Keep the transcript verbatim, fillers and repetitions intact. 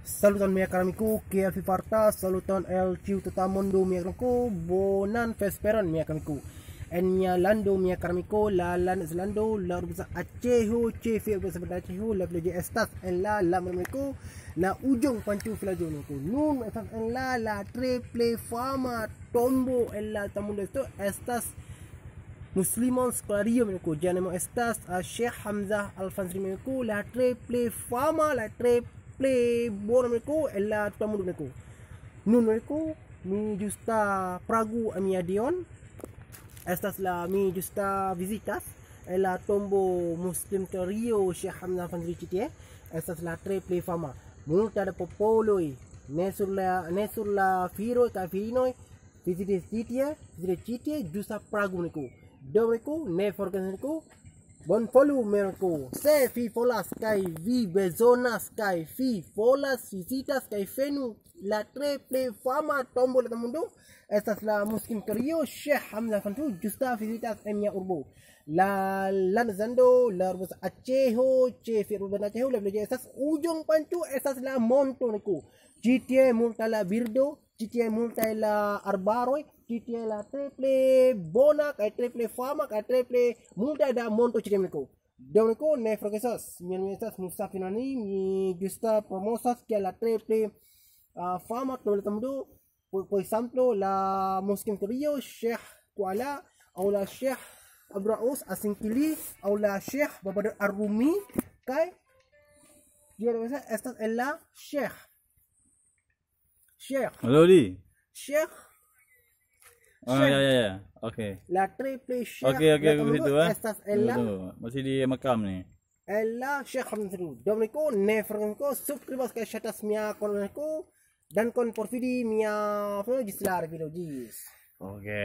Saluton, mia kara amiko, kiel vi fartas? Saluton el ĉiu tuta mondo, mia kara amiko. Bonan vesperon, mia kara amiko. En mia lando, mia kara amiko, la lando, la urbo Aĉeho, ĉefe urbo Aĉeho, la vilaĝo estas en la, la, mia kara amiko, la Ujong Panchu vilaĝo, amiko. Nun estas en la, la tre plej fama tombo en la tuta mondo, esto estas Muslimon Skolario, amiko. Ĝia nomo estas, ah, Sheikh Hamzah Al Fansri, amiko, la tre plej fama, la tre plej bona, amiko, en la tuta mondo, amiko. Nun, amiko, mi ĝusta pragu en mia Dion. Estas la, mi ĝusta vizitas en la tombo Muslim Skolario Sheikh Hamzah Al Fansri ĉi tie. Estas la tre plej fama. Multa da popoloj, ne sur la, ne sur la viroj kaj virinoj, vizitis ĉi tie, vizitis ĉi tie, ĝusta pragu, amiko. Do, amiko, ne forgesu, amiko. Bonvolu, amiko. Se vi volas kaj vi bezonas kaj vi volas vizitas kaj fenu la tre plej fama tombo de la mondo, estas la Muslim Skolario Sheikh Hamzah Al Fansri, ĝusta vizitas en mia urbo. La landozando, la urbo Aĉeho, ĉefe urbo Aĉeho, la vilaĝo estas Ujong Panchu, estas la monto, amiko. Ĉi tie multa la birdo, ĉi tie multaj la arbaroj, ĉi tie la tre plej bona kaj tre plej fama kaj tre plej multa da monto ĉi tie, amiko. Do, amiko, ne forgesas, mi, mi estas Musa Finani, mi ĝusta promosas kiel la tre plej, ah, fama tombo de la mondo, por, por ekzemplo, la Muslim Skolario Sheikh Kuala, aŭ la Sheikh Abraus Asinkili, aŭ la Sheikh Babador Arumi, kaj ĝi estas en la Sheikh. Sheikh. Lodi. Sheikh. Ah, ya, ya, ya. Oke. La tre plej Sheikh. Oke, oke, La aku tombo situ, eh. Estas en la, Tunggu, tunggu. Masih di makam ni. En la Sheikh Hamzah Al Fansri. Do, amiko, ne forgesu, subskribas kaj ŝatas mia kanalo, amiko. Dankon por vidi mia, ĝis la revido, ĝis. Oke.